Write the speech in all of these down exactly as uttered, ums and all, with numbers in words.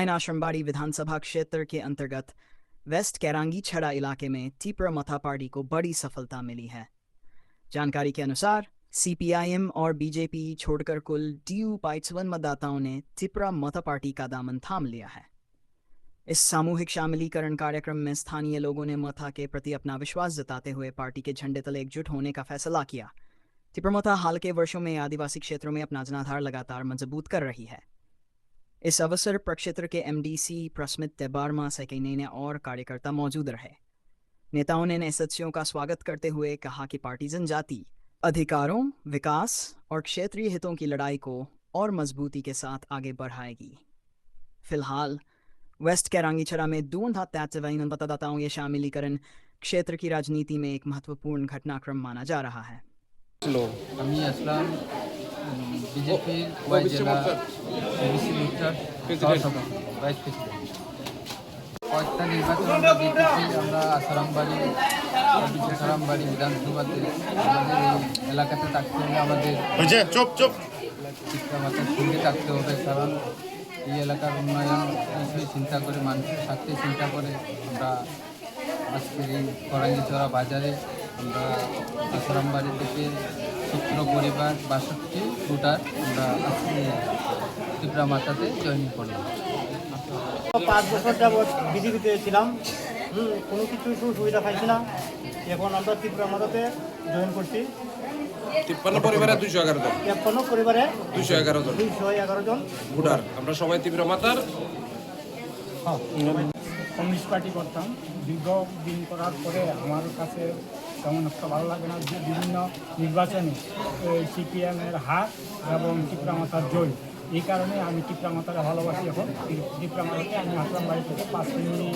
आश्रमबाड़ी विधानसभा क्षेत्र के अंतर्गत वेस्ट कैरांगी छड़ा इलाके में तीव्र मथा पार्टी को बड़ी सफलता मिली है। जानकारी के अनुसार, सीपीआईएम और बीजेपी छोड़कर कुल डीयू पाइचवन मतदाताओं ने तीव्र मथा पार्टी का दामन थाम लिया है। इस सामूहिक शामिलीकरण कार्यक्रम में स्थानीय लोगों ने मथा के प्रति अपना विश्वास जताते हुए पार्टी के झंडे तले एकजुट होने का फैसला किया। तीव्र मथा हाल के वर्षों में आदिवासी क्षेत्रों में अपना जनाधार लगातार मजबूत कर रही है। इस अवसर पर क्षेत्र के एमडीसी प्रस्मित देबारमा सैकैनैने और कार्यकर्ता मौजूद रहे। नेताओं ने नए सदस्यों का स्वागत करते हुए कहा कि पार्टी जनजाति अधिकारों, विकास और क्षेत्रीय हितों की लड़ाई को और मजबूती के साथ आगे बढ़ाएगी। फिलहाल वेस्ट कैरांगीछड़ा में दून धात तैत चवाइन मतदाताओं ये शामिलीकरण क्षेत्र की राजनीति में एक महत्वपूर्ण घटनाक्रम माना जा रहा है। আমি আসলাম বিজেপির ওয়াই জেলা এবিসি মোর্চার সহসভাপতি, ভাইস প্রেসিডেন্ট। কয়েকটা নির্বাচন আমরা জিতেছি। আমরা আসারামবাড়ি, আসারামবাড়ি বিধানসভাতে আমাদের এই এলাকাতে থাকতে হলে আমাদের হয়েছে, চুপ, চুপ। চিত্রা মাতার সঙ্গে থাকতে হবে, কারণ এই এলাকার উন্নয়ন বিষয়ে চিন্তা করে, মানুষের স্বার্থে চিন্তা করে আমরা আজকের এই করাঙ্গিচড়া বাজারে আমরা আসারামবাড়ি থেকে সতেরো পরিবার, বাষট্টি ভোটার আমরা আজকে ত্রিপুরা মাতাতে জয়েন করলাম। পাঁচ বছর যাবৎ বিজেপিতে ছিলাম। হুম, কোনো কিছু সুযোগ সুবিধা পাইছি না। এখন আমরা ত্রিপুরা মাতাতে জয়েন করছি। তিপ্পান্ন পরিবারে দুইশো এগারো জন। তিপ্পান্ন পরিবারে দুইশো এগারো জন। দুইশো এগারো জন। ভোটার। আমরা সবাই ত্রিপুরা মাতার। হ্যাঁ। কমিউনিস্ট পার্টি করতাম। দীর্ঘ দিন করার পরে আমার কাছে তেমন একটা ভালো লাগে না। যে বিভিন্ন নির্বাচনে এই সিপিএম এর হার এবং ত্রিপুরা মাতার জয়। এই কারণে আমি ত্রিপুরা মাতারে ভালোবাসি। এখন ত্রি-, ত্রিপুরা মাতাতে আমি আসলাম বাড়ি থেকে পাঁচ ফ্যামিলি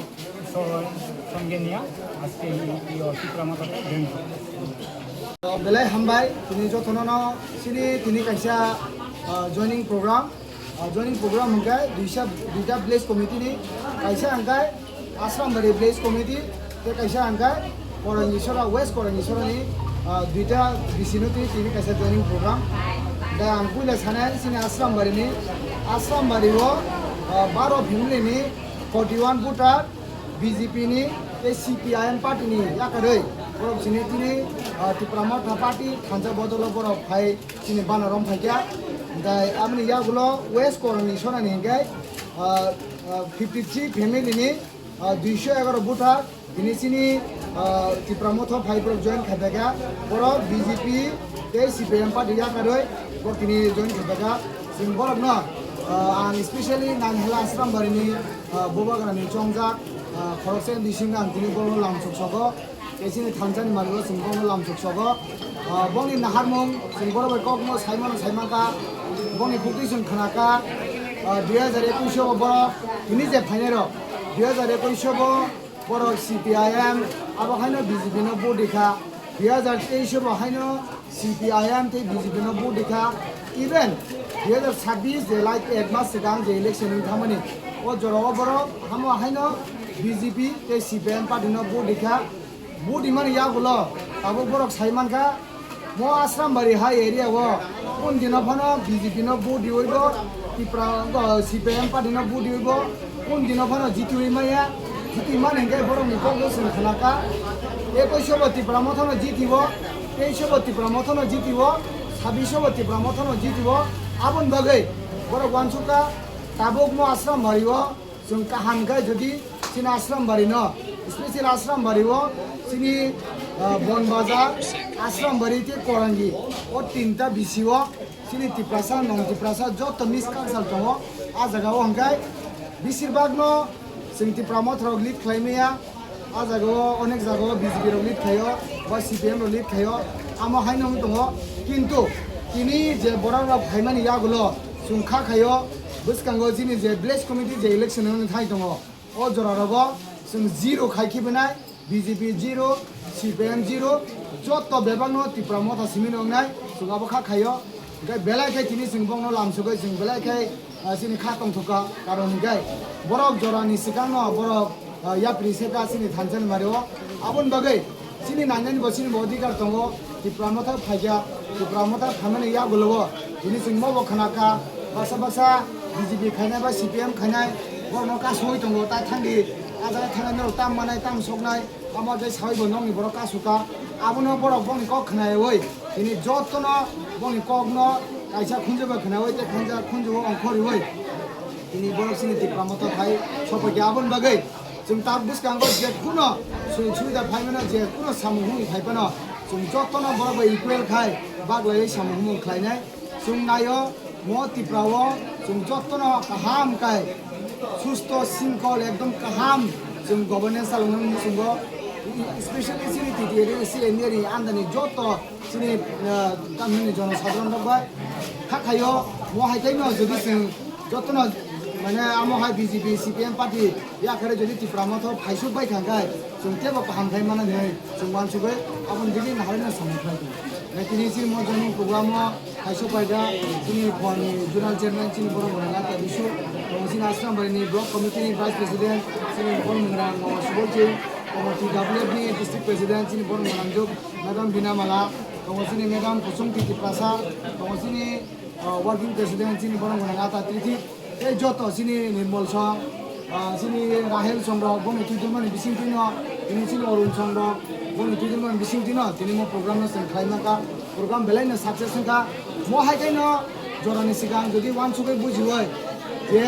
স-, সঙ্গে নিয়ে আজকে এই, এই ত্রিপুরা মাতাতে জয়েন করছি। Belai hambai, tini jotono no sini tini kaisa, ah, joining program. Ah, joining program hwnkhe duisa, duita village committee ni, kaisa hwnkhe Asrambari village committee, tei kaisa hwnkhe Korangisora, West Korangisora ni, ah, duita V C no tini, tini kaisa joining program. Da ang puila sanai sini Asrambari ni, Asrambari o, ah, baro family ni forty one voter, B J P ni tei C P I M party ni yakarwi borok chini tini, ah, Tipra Motha party thansa bodolo borok phai chini bana rom phaikha. Hingkhai aboni yagulo West Korang ni sonani hingkhai, ah, ah, fifty three family ni, ah, duiso egaroh voter tini chini, ah, Tipra Motha phai borok join khaiphaikha. Borok B J P tei C P I M party yakarwi borok tini join khaiphaikha. Chwng borokno, ah, ang specially Nanghela Asrambari ni, ah, Bubagra ni chongjak, ah, khoroksa ni bisingo ang tini borokno lamsok sogo. Tei chini thansa ni maligo chwng borokno lamsok sogo. Ah, bongni naharmung chwng borok bai kokno saimano saimankha. Bongni bukti chwng khnakha. Ah, dui hajar ekwis o borok tini je phainai rok, dui hajar ekwis o bo borok C P I M, abo haino B J P no vote rikha. Dui hajar teis o bo haino C P I M tei B J P no vote rikha. Even dui hajar chabbish je last ek mas swkang je election wng thangmani, o jorao borok hamo haino B J P tei C P I M party no vote rikha. Vote rimani yagulo tabuk borok sai mankha, mo Asrambari hai area o kun dino phano B J P no vote riwi bo, Tipra, o, C P I M party no vote riwi bo, kun dino phano jitiwi maya, jiti mani hingke borok ni kok no chwng khnakha, ekwis o bo Tipra Motha no jitiwo, teis o bo Tipra Motha no jitiwo, chabbish o bo Tipra Motha no jitiwo, aboni bagwi borok uansukha tabuk mo Asrambari o. Chwng kaham khe jodi chini Asrambari no, special Asrambari o chini, ah, Bonbazar, Asrambari tei Korangi, o tinta B C o chini Tiprasa, non Tiprasa joto mix culture tongo. A jaga o hwnkhe besir bak no chwng Tipra Motha rok lead khlai maya. A jaga o onek jaga o B J P rok lead khlaio, ba C P M rok lead khlaio, amo haino wng tongo. Kintu tini je borok rok phaimani yagulo chwng kha khaio, bwskango chini je village committee je election wngwi thai tongo, o jora rogo chwng zero khai khibi nai, B J P zero, C P M zero, joto bebak no Tipra Motha simi no wngnai, chwng abo kha khaio. Hwnkhe belai khe tini chwng bongno lamsugwi chwng belai khe, ah, chini kha tongthokha, karon hwnkhe borok jorani swkangno borok, ah, yapri se ta chini thansa ni mari o. Aboni bagwi chini nainani bo chini bo odhikar tongo, Tipra Motha phaikha, Tipra Motha phaimani yagulo o tini chwng mobo khna kha, baksa baksa B J P khainai ba C P M khainai, Borokno kasui tongo, ta thangdi, a jaga thangnaino tam manai, tam soknai, amo tei saui bo nokni borok kasuka. Abono borok bongni kok khnayaui, tini jotono bongni kokno kaisa khunju bai khnayaui tei khanja khunju o ongkhoriui. Tini borok chini Tipra Motha phai sophaikha, aboni bagwi chwng tak bwskango je kuno sui-, suida phaimano, je kuno samung humung phaiphano chwng jotono borok bai equal khai baglaiwi samung humung khlainai. Chwng naio, mo Tripura o chwng jotono kaham kai susto singkol ekdom kaham chwng governance chaloknani muchungo, specially chini T T A D C N D A ni under ni joto chini, ah, tamni jonosadharon rok bai kha khaio. Mo hai khe no jodi chwng jotono mane amo hai B J P, C P M party yakhare jodi Tipra Motha phaisuk bai thang khai chwng tebo kaham khai mano hinwi chwng uansugwi aboni bini naharino samung khlai tongo. Tini chini mo joining program o kaisa paida chini khorni zonal chairman chini borok gwnang Ata Bisu, tongo chini Ashram Bari ni block committee ni vice president chini borok gwnang Subol Singh, tongo T W F ni district president chini borok gwnang juk madam Bina Mala, tongo chini madam Kusum Titi Prasa, tongo chini, ah, working president chini borok gwnang Ata Triti, tei joto chini Nirmol Song, ah, chini Rahel Song rok boni twi tongmani bising twino, tini chini Arun Song rok boni twi tongmani bising twino, tini mo program no chwng khlai mankha, program belai no success wngkha. Mo hai khe no jorani swkang jodi uansugwi bujiwi je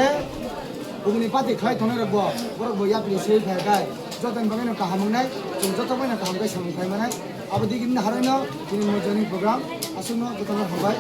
bumuni party khlai tongnai rok bo, borok bo yapri se phai khai, jotoni bagwi no kaham wngnai, chwng joto bai no kaham khe samung khai manai. Abo digi harwi no tini mo joining program aswk no jotono hambai.